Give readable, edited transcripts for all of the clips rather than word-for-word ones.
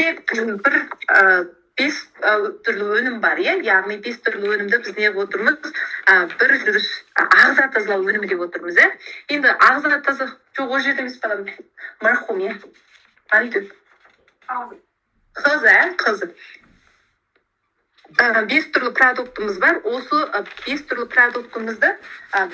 Бізде бір бес түрлі өнім бар, иә. Яғни бес түрлі өнімді біз не қылып отырмыз? Бір жүріс ағза тазалау өнімі деп отырмыз, иә. Енді ағза таза жоқ, ол жерде емес, балам, марқұм, иә. Қызы, ә, қызы. Бес түрлі продуктымыз бар. Осы бес түрлі продуктымызды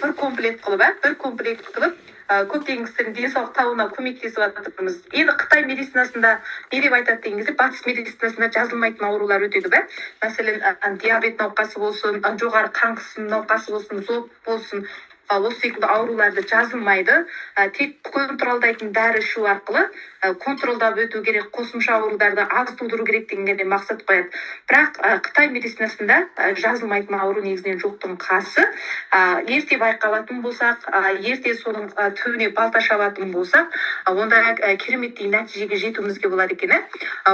бір комплект қылып, бір комплект қылып, көптеген кісілердің денсаулық табуына көмектесіп жатырмыз. Енді қытай медицинасында не деп айтады деген кезде, батыс медицинасында жазылмайтын аурулар өте көп, иә. Мәселен, диабет науқасы болсын, жоғары қан қысымы науқасы болсын, зоб болсын, осы секілді ауруларды жазылмайды. Тек контролдайтын дәрі ішу арқылы контролдап өту керек, қосымша ауруларды аз тудыру керек дегенге де мақсат қояды. Бірақ қытай медицинасында жазылмайтын ауру негізінен жоқтың қасы. Ерте байқалатын болсақ, ерте соның түбіне балта шабатын болсақ, онда кереметтей нәтижеге жетуімізге болады екен, иә.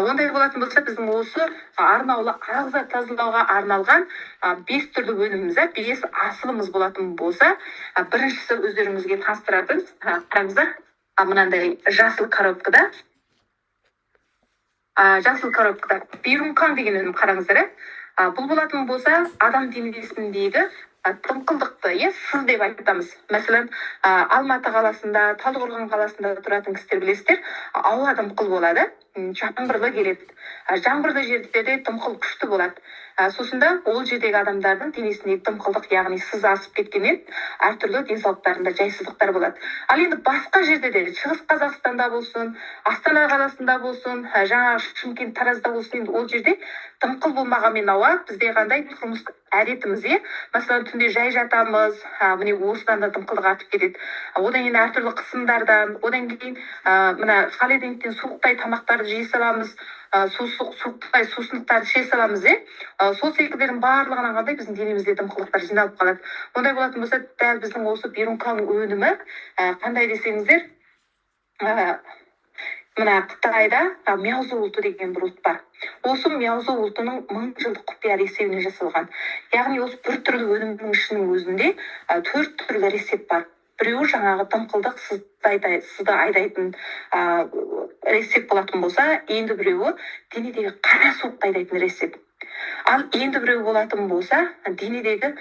Ондай болатын болса, біздің осы арнаулы ағза тазалауға арналған бес түрлі өніміміз, иә, бес асылымыз болатын болса, біріншісі өздеріңізге таныстыратын, қараңыздар, мынандай жасыл коробкада, жасыл коробкада Бейрункан деген өнім, қараңыздар, иә. Бұл болатын болса, адам денесіндегі дымқылдықты, иә, сыз деп айтамыз. Мәселен, Алматы қаласында, Талдықорған қаласында тұратын кісілер білесіздер, ауа дымқыл болады, жаңбырлы келеді. Жаңбырлы жерлерде дымқыл күшті болады. Сосын да ол жердегі адамдардың денесіндегі дымқылдық, яғни сыз асып кеткеннен әртүрлі денсаулықтарында жайсыздықтар болады. Ал енді басқа жерде де, Шығыс Қазақстанда болсын, Астана қаласында болсын, жаңағы Шымкент, Таразда болсын, енді ол жерде дымқыл болмағанмен ауа, бізде қандай тұрмыс әдетіміз, иә? Мәселен, түнде жай жатамыз, міне, осыдан да дымқылдық артып кетеді. Одан кейін әртүрлі қысымдардан, одан кейін мына холодильниктен суықтай тамақтарды жей саламыз, суықтай сусындықтарды іше саламыз, иә. Сол секілдердің барлығынан қандай біздің денемізде дымқылдықтар жиналып қалады. Ондай болатын болса, дәл біздің осы Берункаң өнімі қандай десеңіздер, мына Қытайда мяузу ұлты деген бір ұлт бар. Осы мяузу ұлтының 1000 жылдық құпия рецептіне жасалған. Яғни осы бір түрлі өнімнің ішінің өзінде төрт түрлі рецепт бар. Біреуі жаңағы дымқылдық сызды айдайтын рецепт болатын болса, енді біреуі денедегі қара суықты айдайтын рецепт, ал енді біреу болатын болса, денедегі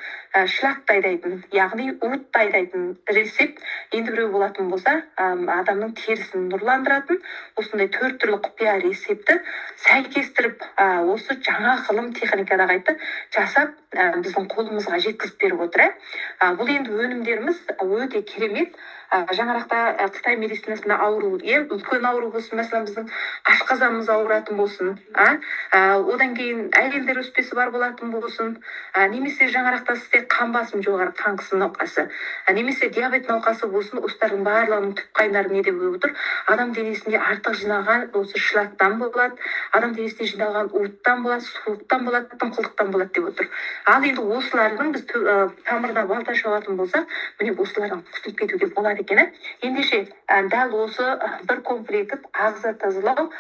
шлакты айдайтын, яғни уытты айдайтын рецепт, енді біреу болатын болса, адамның терісін нұрландыратын. Осындай төрт түрлі құпия рецептті сәйкестіріп, осы жаңа ғылым техникада қайта жасап, біздің қолымызға жеткізіп беріп отыр, иә. Бұл енді өнімдеріміз өте керемет. Жаңарақта қытай медицинасында ауру, иә, үлкен ауру болсын, мәселен, біздің асқазанымыз ауыратын болсын, одан кейін әйелдер өспесі бар болатын болсын, немесе жаңарақта сізде қан басым жоғары, қан қысым науқасы, немесе диабет науқасы болсын, осылардың барлығының түп қайнары не деп отыр? Адам денесінде артық жиналған осы шлактан болады, адам денесінде жиналған уыттан болады, суықтан болады, дымқылдықтан болады деп отыр. Ал енді осылардың біз тамырына балта шабатын болсақ, міне, осылардан құтылып кетуге болады екен, иә. Ендеше, дәл осы бір комплект ағза тазалау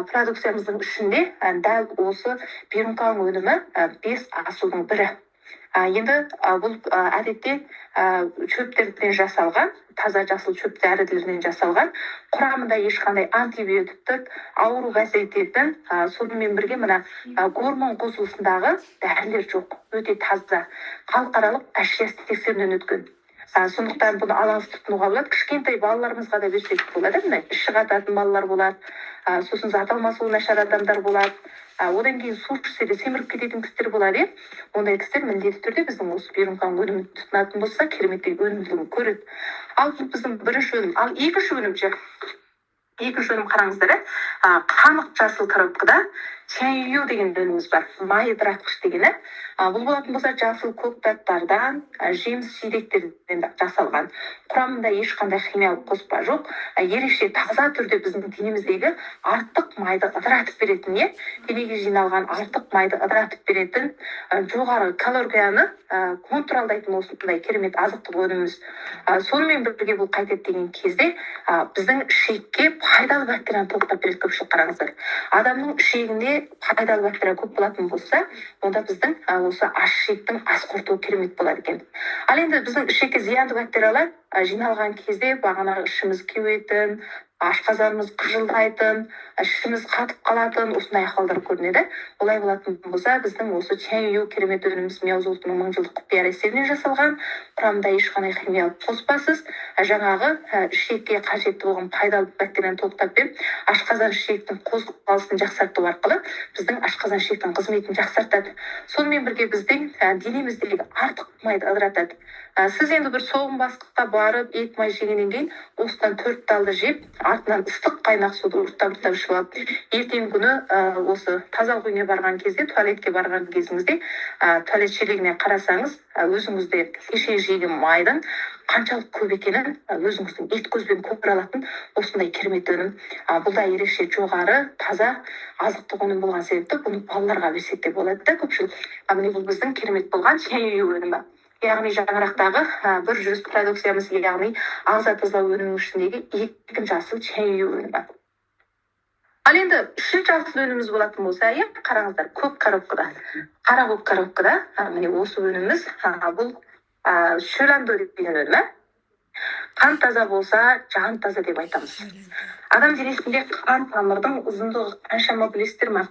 продукциямыздың ішінде дәл осы Берункаң өнімі бес асудың бірі. Енді бұл әдетте шөптерден жасалған, таза жасыл шөп дәрілерінен жасалған, құрамында ешқандай антибиотиктік, ауру бәсеңдететін, сонымен бірге мына гормон қосылысындағы дәрілер жоқ, өте таза, халықаралық HHS тексеруінен өткен. Сондықтан бұны алаңсыз тұтынуға болады. Кішкентай балаларымызға да берсек болады. Мына іші қататын балалар болады, сосын зат алмасуы нашар адамдар болады, одан кейін су ішсе де семіріп кететін кісілер болады, иә. Ондай кісілер міндетті түрде біздің осы Берункаң өнімін тұтынатын болса, кереметтей өнімділігін көреді. Ал бұл біздің бірінші өнім. Ал екінші өнім ше? Екінші өнім, қараңыздар, иә, қанық жасыл коробкада Чайю деген өніміміз бар, май ыдыратқыш деген, иә. Бұл болатын болса, жасыл көктаттардан, жеміс жидектерден жасалған, құрамында ешқандай химиялық қоспа жоқ, ерекше таза түрде біздің денеміздегі артық майды ыдыратып беретін, иә, денеге жиналған артық майды ыдыратып беретін, жоғары калорияны контролдайтын осындай керемет азықтық өніміміз. Сонымен бірге бұл қайтеді деген кезде, біздің ішекке пайдалы бактерияны толықтырып береді. Көпшілік, қараңыздар, адамның ішегінде пайдалы бактерия көп болатын болса, онда біздің осы аш ішектің ас қорытуы керемет болады екен. Ал енді біздің ішекке зиянды бактериялар жиналған кезде бағанағы ішіміз кеуетін Ашқазанымыз қыжылдайтын, ішіміз қатып қалатын осындай ахуалдар көрінеді. Олай болатын болса, біздің осы Чянью керемет өніміміз Мяозу ұлтының мың жылдық құпия рецептінен жасалған, құрамында ешқандай химиялық қоспасыз, жаңағы ішекке қажетті болған пайдалы бактерияны толықтап беріп, ашқазан ішектің қозғалысын жақсарту арқылы біздің ашқазан ішектің қызметін жақсартады. Сонымен бірге біздің денеміздегі артық майды ыдыратады. Сіз енді бір соғым басқа барып, ет, май жегеннен кейін осыдан төрт талды жеп, артынан ыстық қайнақ суды ұрттап ұрттап ішіп алып, ертеңгі күні осы тазалық үйіне барған кезде, туалетке барған кезіңізде, туалет шелегіне қарасаңыз, өзіңізде кеше жеген майдың қаншалық көп екенін өзіңіздің ет көзбен көре алатын осындай керемет өнім. Бұл да ерекше жоғары таза азықтық өнім болған себепті, бұны балаларға берсек те болады да көпшілік. Міне, бұл біздің керемет болған Чянью өнімі, яғни жаңарақтағы бір жүз продукциямыз, яғни ағза тазалау өнімінің ішіндегі екінші асыл Чянью өнімі. Ал енді үшінші асыл өніміміз болатын болса, иә, қараңыздар, көк коробкада, қара көк коробкада, міне, осы өніміміз, бұл Шөландо деген өнім. Қан таза болса, жан таза деп айтамыз. Адам денесінде қан тамырдың ұзындығы қаншама, білесіздер ма?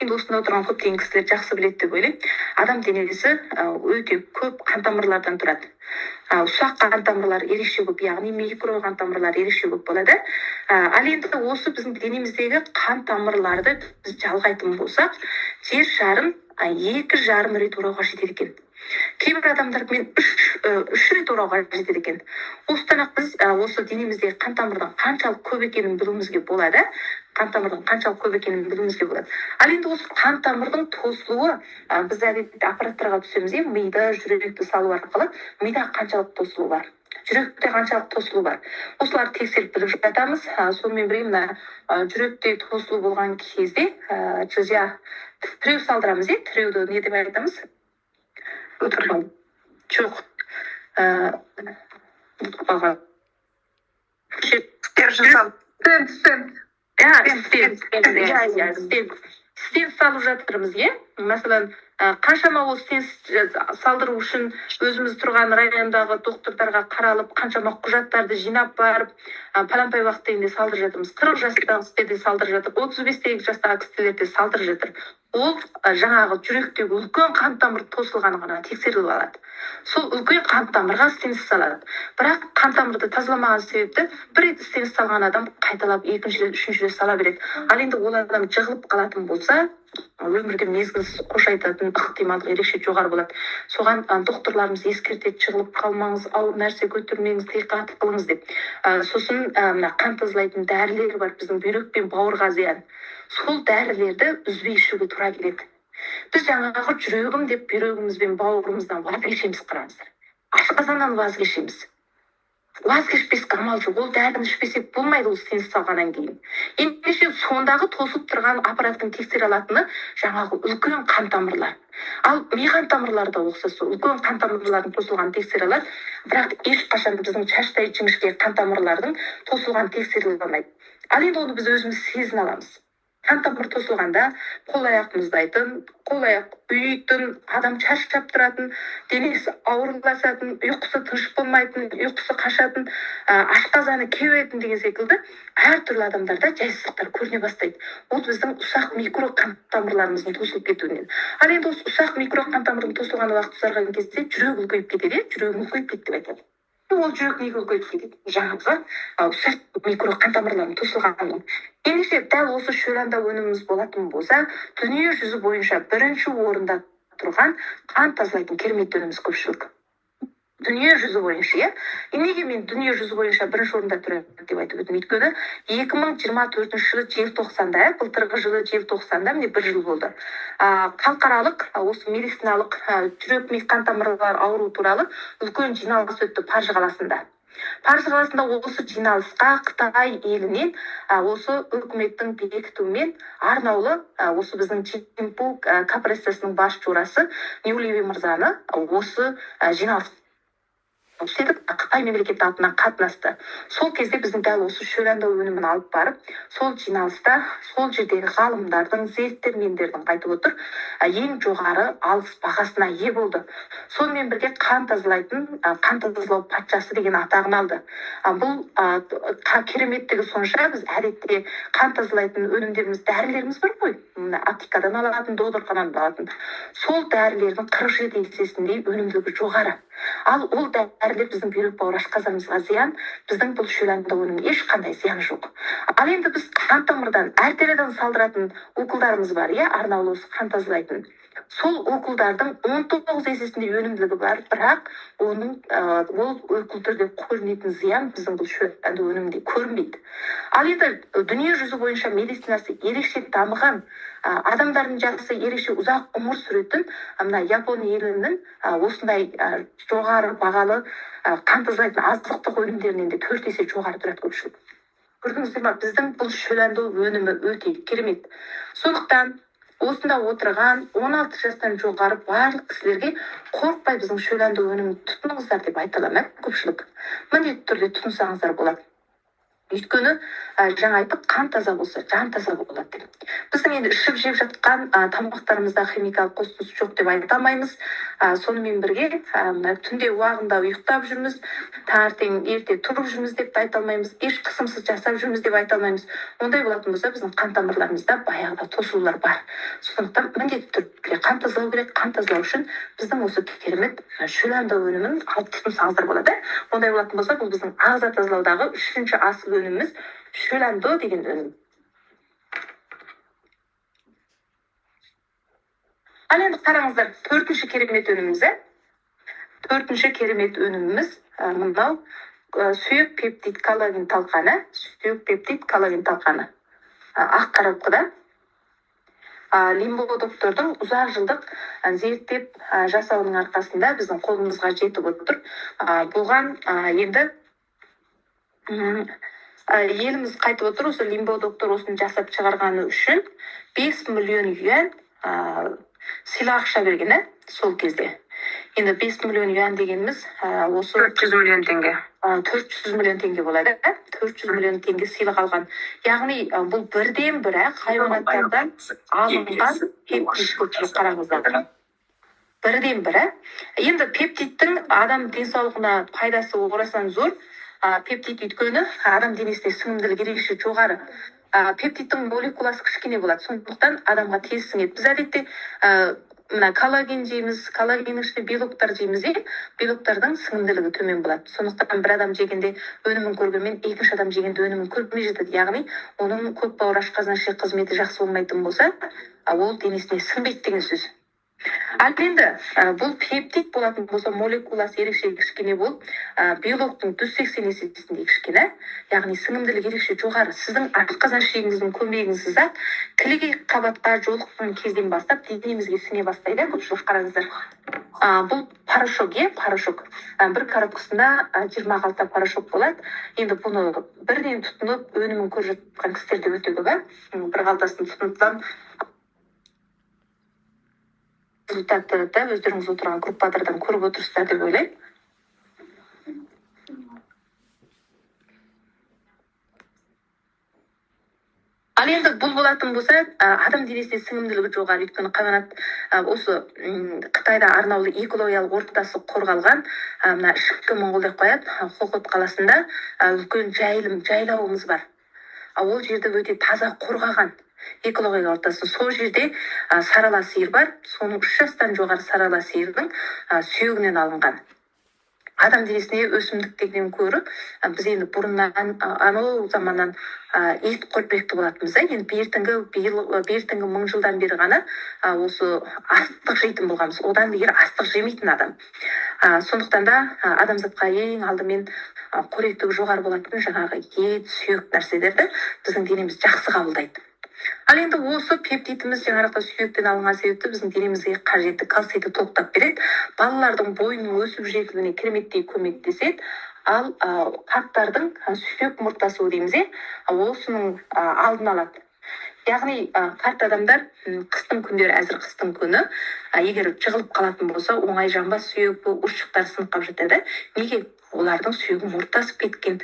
Енді осында отырған көптеген кісілер жақсы біледі деп ойлаймын. Адам денесі өте көп қан тамырлардан тұрады. Ұсақ қан тамырлар ерекше көп, яғни микро қан тамырлар ерекше көп болады. Ал енді осы біздің денеміздегі қан тамырларды біз жалғайтын болсақ, жер шарын 2,5 рет орауға жетеді екен. Кейбір адамдармен үш рет орауға жетеді екен. Осыдан ақ біз осы денеміздегі қан тамырдың қаншалық көп екенін білуімізге болады. Қан тамырдың қаншалық көп екенін білуімізге болады. Ал енді осы қан тамырдың тосылуы, біз әдетте аппараттарға түсеміз, иә, миды, жүректі салу арқылы мида қаншалық тосылу бар, жүректе қаншалық тосылу бар, осыларды тексеріп біліп жатамыз. Сонымен бірге мына жүректе тосылу болған кезде тіреу салдырамыз, иә. Тіреуді не деп айтамыз? Жоқ, ұмытып қалған. Стержень сал. Стенд, стенд, иә, стенд, иә, иә, стенд, стенд салып жатырмыз, иә. Мәселен, қаншама ол стенд салдыру үшін өзіміз тұрған райондағы доктордарға қаралып, қаншама құжаттарды жинап барып, пәленбай уақыт дегенде салдырып жатырмыз. 40 жастағы кісілер де салдырып жатыр, 35-тегі жастағы кісілер де салдырып жатыр. Ол жаңағы жүректегі үлкен қан тамыр тосылғаны ғана тексеріліп алады. Сол үлкен қан тамырға стенд салады, бірақ қан тамырды тазаламаған себепті бір рет стенд салған адам қайталап екінші рет, үшінші рет сала береді. Ал енді ол адам жығылып қалатын болса, өмірде мезгілсіз қош айтатын ықтималдығы ерекше жоғары болады. Соған докторларымыз ескертеді: жығылып қалмаңыз, ауыр нәрсе көтермеңіз, диққат қылыңыз деп. Сосын мына қан тазалайтын дәрілер бар, біздің бүйрек пен бауырға зиян, сол дәрілерді үзбей ішуге тура келеді. Біз жаңағы жүрегім деп бүйрегіміз бен бауырымыздан ваз кешеміз, қараңыздар, асқазаннан ваз кешеміз. Ваз кешпеске амал жоқ, ол дәріні ішпесек болмайды ол стенд салғаннан кейін. Ендеше сондағы тосып тұрған аппараттың тексере алатыны жаңағы үлкен қан тамырлар. Ал ми қан тамырлары да ұқсас, сол үлкен қан тамырлардың тосылғанын тексере алады, бірақ ешқашан біздің шаштай жіңішке қан тамырлардың тосылғанын тексере алмайды. Ал енді оны біз өзіміз сезіне аламыз. Қан тамыр тосылғанда қол аяқ мұздайтын, қол аяқ ұйитын, адам шаршап тұратын, денесі ауырласатын, ұйқысы тыныш болмайтын, ұйқысы қашатын, ашқазаны кеуетін деген секілді әртүрлі адамдарда жайсыздықтар көріне бастайды. Ол біздің ұсақ микро қан тамырларымыздың тосылып кетуінен. Ал енді осы ұсақ микро қан тамырдың тосылған уақыт ұзарған кезде жүрек үлкейіп кетеді, иә, жүрегім үлкейіп кетті деп айтады. Ол жүрек неге үлкейіп кетеді? Жаңағы ұсақ микро қан тамырларының тосылғанынан. Ендеше дәл осы Шөланда өніміміз болатын болса, дүние жүзі бойынша бірінші орында тұрған қан тазалайтын керемет өніміміз, көпшілік, дүние жүзі бойынша, иә. И неге мен дүние жүзі бойынша бірінші орында тұрады деп айтып өттім? Өйткені 2024 жылы желтоқсанда, иә, былтырғы жылы желтоқсанда, міне, бір жыл болды, халықаралық осы медициналық жүрек ми қан тамырлар ауруы туралы үлкен жиналыс өтті Париж қаласында. Париж қаласында осы жиналысқа Қытай елінен осы үкіметтің бекітуімен арнаулы осы біздің Чимпу корпорациясының бас журасы Нюливи мырзаны осы жиналысқа Қытай мемлекеті атынан қатынасты. Сол кезде біздің дәл осы Шөләндау өнімін алып барып, сол жиналыста сол жердегі ғалымдардың, зерттемендердің айтып отыр, ең жоғары алғыс бағасына ие болды. Сонымен бірге қан тазалайтын, қан тазалау патшасы деген атағын алды. Бұл кереметтігі сонша, біз әдетте қан тазалайтын өнімдеріміз, дәрілеріміз бар ғой, мына аптекадан алатын, докторханадан алатын. Сол дәрілердің 47 есесіндей өнімділігі жоғары. Ал ол дәрілер біздің бүйрек, бауыр, асқазанымызға зиян, біздің бұл Шөләндау өнімінің ешқандай зияны жоқ. Ал енді біз қан тамырдан, артериядан салдыратын уколдарымыз бар, иә, арнаулы осы қан тазалайтын. Сол уколдардың 19 есесіндей өнімділігі бар, бірақ оның ол укол түрде көрінетін зиян біздің бұл Шөләндау өнімінде көрінбейді. Ал енді дүние жүзі бойынша медицинасы ерекше дамыған, адамдардың жасы ерекше ұзақ ғұмыр сүретін мына Япон елінің осындай жоғары бағалы қан тазалайтын азықтық өнімдерінен де 4 есе жоғары тұрады көпшілік. Көрдіңіздер ма, біздің бұл Шөләндау өнімі өте керемет. Сондықтан осында отырған 16 жастан жоғары барлық кісілерге қорықпай біздің Шөләндау өнімін тұтыныңыздар деп айта аламын, көпшілік. Міндетті түрде тұтынсаңыздар болады. Өйткені жаңа айттық, қан таза болса, жан таза болады деп. Біздің енді ішіп жеп жатқан тамақтарымызда химикалық қосындысы жоқ деп айта алмаймыз. Сонымен бірге мына түнде уағында ұйықтап жүрміз, таңертең ерте тұрып жүрміз деп те айта алмаймыз, еш қысымсыз жасап жүрміз деп айта алмаймыз. Ондай болатын болса, біздің қан тамырларымызда баяғыда тосулар бар. Сондықтан міндетті түрде қан тазалау керек. Қан тазалау үшін біздің осы керемет Шөләндау өнімін алып тұтынсаңыздар болады. Ондай болатын болса, бұл біздің ағза тазалаудағы үшінші асыл өніміміз Шөләндо деген өнім. Ал енді қараңыздар, төртінші керемет өніміміз, төртінші керемет өніміміз мынау сүйек пептид коллаген талқаны, сүйек пептид коллаген талқаны. Ақ коробкада. Лимбо доктордың ұзақ жылдық зерттеп жасауының арқасында біздің қолымызға жетіп отыр. Бұған енді еліміз қайтып отыр, осы Лимбо доктор осыны жасап шығарғаны үшін 5 миллион юань сыйлық ақша берген, сол кезде. Енді 5 миллион юань дегеніміз осы 400 миллион теңге. 400 миллион теңге болады, 400 миллион теңге сыйлық алған. Яғни бұл бірден бір хайуанаттардан алынған пептид, көпшілік қараңыздар. Бірден бірі. Енді пептидтің адам денсаулығына пайдасы орасан зор. Пептид өйткені адам денесіне сіңімділігі ерекше жоғары. Пептидтің молекуласы кішкене болады, сондықтан адамға тез сіңеді. Біз әдетте мына коллаген жейміз, коллагеннің ішінде белоктар жейміз, белоктардың сіңімділігі төмен болады. Сондықтан бір адам жегенде өнімін көргенмен, екінші адам жегенде өнімін көрмей жатады. Яғни оның көк бауыр, асқазан, ішек қызметі жақсы болмайтын болса, ол денесіне сіңбейді деген сөз. Ал енді бұл пептид болатын болса, молекуласы ерекше кішкене болып, белоктың 180 есесіндей кішкене, яғни сіңімділігі ерекше жоғары. Сіздің асқазан ішегіңіздің көмегінсіз ақ кілегей қабатқа жолыққан кезден бастап денемізге сіңе бастайды. Көпшілік қараңыздар. Бұл порошок, порошок. Бір коробкасында 20 қалта порошок болады. Енді бұны бірден тұтынып, өнімін көріп жатқан кісілер де өте көп, Бір қалтасын тұтынып результатты да өздеріңіз отырған группалардан көріп отырсыздар деп ойлаймын. Ал енді бұл болатын болса, адам денесіне сіңімділігі жоғары, өйткені хайуанат, осы Қытайда арнаулы экологиялық ортасы қорғалған, мына ішкі Моңғол деп қояды, Хохот қаласында үлкен жайылым, жайлауымыз бар. Ол жерді өте таза қорғаған экологиялық ортасы. Сол жерде сарала сиыр бар, соның 3 жастан жоғары сарала сиырдың сүйегінен алынған. Адам денесіне өсімдіктерден көрі, біз енді бұрыннан, анау заманнан, ет қоректі болатынбыз, енді бертінгі, биыл, бертінгі 1000 жылдан бері ғана, осы астық жейтін болғанбыз. Одан бері астық жемейтін адам. Сондықтан да, адамзатқа ең алдымен, қоректігі жоғары болатын жаңағы ет, сүйек нәрселерді біздің денеміз жақсы қабылдайды. Ал енді осы пептидіміз жаңағыдай сүйектен алынған себепті біздің денемізге қажетті кальцийді толықтап береді. Балалардың бойының өсіп жетілуіне кереметтей көмектеседі. Ал, қарттардың, сүйек мұрттасуы дейміз, осының, алдын алады. Яғни қарт адамдар қыстың күндері, әзір қыстың күні, егер жығылып қалатын болса, оңай жамбас сүйегі, ұршықтары сынып қалып жатады. Неге? Олардың сүйегі мұртасып кеткен,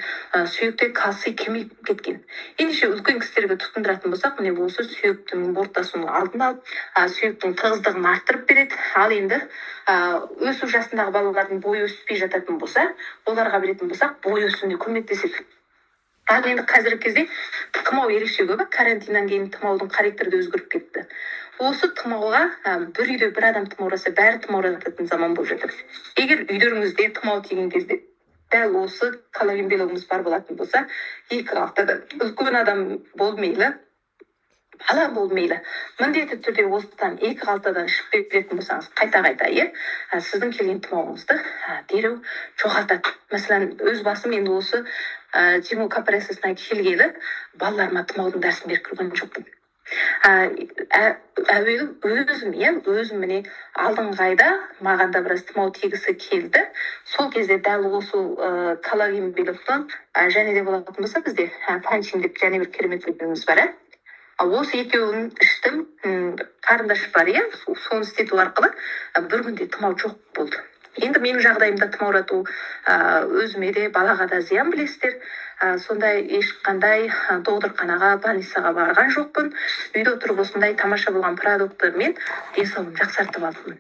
сүйекте кальций кемиіп кеткен. Ендеше үлкен кісілерге тұтындыратын болсақ, міне осы сүйектің мұртасуының алдын алып, сүйектің тығыздығын арттырып береді. Ал енді өсу жасындағы балалардың бойы өспей жататын болса, оларға беретін болсақ, бой өсуіне көмектеседі. Ал енді қазіргі кезде тұмау ерекше көп, карантиннен кейін тұмаудың характері де өзгеріп кетті. Осы тұмауға бір үйде бір адам тұмаураса, бәрі тұмаурататын заман болып жатыр. Егер үйлеріңізде тұмау тиген кезде дәл осы коллаген белогымыз бар болатын болса, 2 қалтада үлкен адам бол мейлі, бала бол мейлі, міндетті түрде осыдан 2 қалтадан ішіп беретін болсаңыз, қайта-қайта, сіздің келген тұмауыңызды дереу жоғалтады. Мәселен, өз басым енді осы Тиму компрессиясына келгелі балаларыма тұмаудың дәрісін беріп көрген жоқпын. Әуелі өзім, өзім міне алдыңғы айда маған да біраз тұмау тигісі келді. Сол кезде дәл осы коллаген белоктың, және де болатын болса бізде фанчин деп және бір керемет өніміміз бар. Осы екеуін іштім, қарындаш бар, соны істету арқылы бір күнде тұмау жоқ болды. Енді менің жағдайымда тұмаурату өзіме де, балаға да зиян, білесіздер. Сондай ешқандай докторханаға, больницаға барған жоқпын. Үйде отырып осындай тамаша болған продуктымен денсаулығымды жақсартып алдым.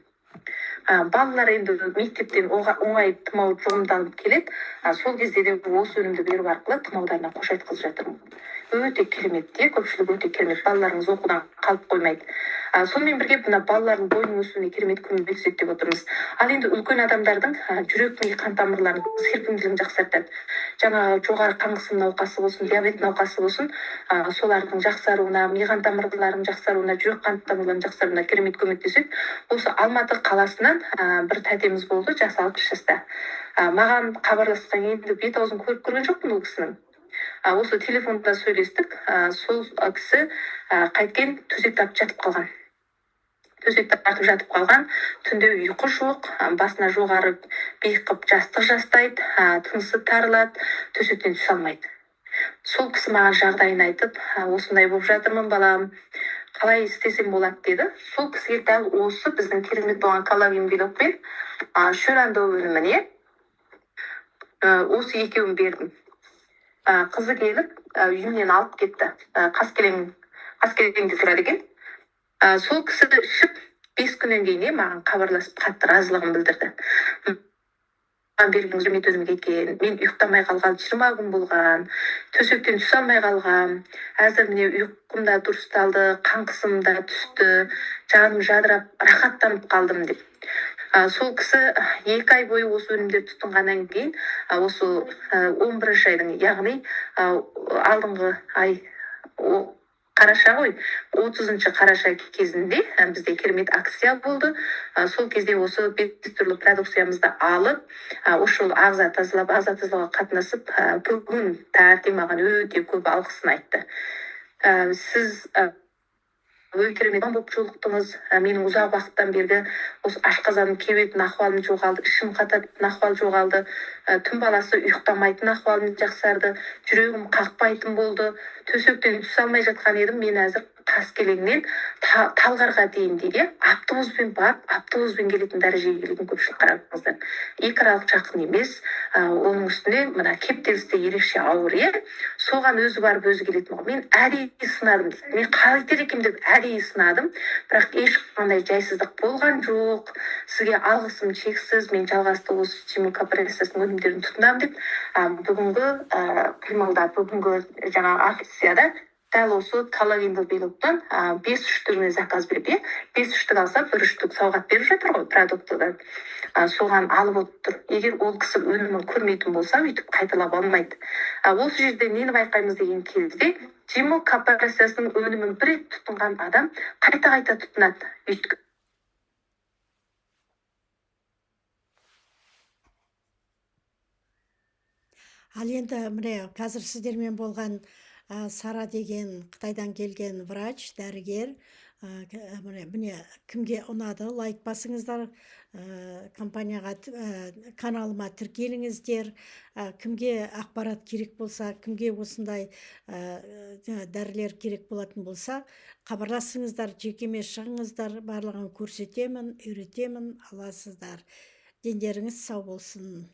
Балалар енді мектептен оңай тұмау жұғымданып келеді. Сол кезде де осы өнімді беру арқылы тұмаударына қош айтқызып жатырмын. Өте керемет, көпшілік өте керемет. Балаларыңыз оқудан қалып қоймайды. Сонымен бірге мына балалардың бойының өсуіне керемет көмектеседі деп отырмыз. Ал енді үлкен адамдардың жүрек ми қан тамырларының серпімділігін жақсартады. Жаңағы жоғары қан қысым науқасы болсын, диабет науқасы болсын, солардың жақсаруына, ми қан тамырларының жақсаруына, жүрек қан тамырларының жақсаруына керемет көмектеседі. Осы Алматы қаласынан бір тәтеміз болды, жасы 60 жаста. Маған хабарласқан, енді бет аузын көріп көрген жоқпын ол кісінің. Осы телефонда сөйлестік. Сол кісі қайткен төсек тартып жатып қалған. Төсек тартып жатып қалған, түнде ұйқы жоқ, басына жоғары биік қып жастық жастайды, тынысы тарылады, төсектен түсе алмайды. Сол кісі маған жағдайын айтып, осындай болып жатырмын, балам, қалай істесем болады деді. Сол кісіге дәл осы біздің керемет болған коллаген белок пен шөрандо өніміне осы екеуін бердім. Қызы келіп, үйімнен алып кетті. Қаскелеңде тұрады екен. Сол кісі ішіп 5 күннен кейін маған хабарласып қатты разылығын білдірді. Маған берген керемет өнім екен. Мен ұйықтамай қалғалы 20 күн болған, төсектен түсе алмай қалғам. Әзір міне ұйқым да дұрысталды, қан қысымым да түсті, жаным жадырап, рахаттанып қалдым деп. Сол кісі 2 ай бойы осы өнімдерді тұтынғаннан кейін, осы 11 айдың, яғни алдыңғы ай, қараша ғой, 30 қараша кезінде бізде керемет акция болды. Сол кезде осы 5 түрлі продукциямызды алып, осы жолы ағза тазалап, ағза тазалауға қатынасып, бүгін таңертең маған өте көп алғысын айтты. Сіз өте керемет болып жолықтыңыз. Менің ұзақ уақыттан бергі осы ашқазаным кебетін ахуалым жоғалды, ішім қататын ахуал жоғалды, түн баласы ұйықтамайтын ахуалым жақсарды, жүрегім қақпайтын болды, төсектен түсе алмай жатқан едім. Мен әзір Қаскелеңнен Талғарға дейін дейді, автобуспен барып, автобуспен келетін дәрежеге келетін көпшілік қараңыздар. Екі аралық жақын емес, оның үстіне мына кептелісте ерекше ауыр, соған өзі барып өзі келетін ғой. Мен әдейі сынадым дейді, мен қалай екен деп әдейі сынадым, бірақ ешқандай жайсыздық болған жоқ. Сізге алғысым шексіз, мен жалғасты осы Тиму корпорациясының өнімдерін тұтынамын деп, бүгінгі қимылда, бүгінгі жаңағы акцияда дәл осы коллагенді белоктан 5 үштігіне заказ беріп, 5 үштік алса, 1 үштік сауғат беріп жатыр ғой продуктыдан. Соған алып отыр. Егер ол кісі өнімін көрмейтін болса, өйтіп қайталап алмайды. Осы жерде нені байқаймыз деген кезде, Тиму корпорациясының өнімін бір рет тұтынған адам қайта-қайта тұтынады. Өйткені Ал енді міне қазір сіздермен болған Сара деген Қытайдан келген врач, дәрігер, Міне, міне, кімге ұнады, лайк басыңыздар, компанияға, каналыма тіркеліңіздер. Кімге ақпарат керек болса, кімге осындай дәрілер керек болатын болса, хабарласыңыздар, жекеме шығыңыздар, барлығын көрсетемін, үйретемін, аласыздар. Дендеріңіз сау болсын.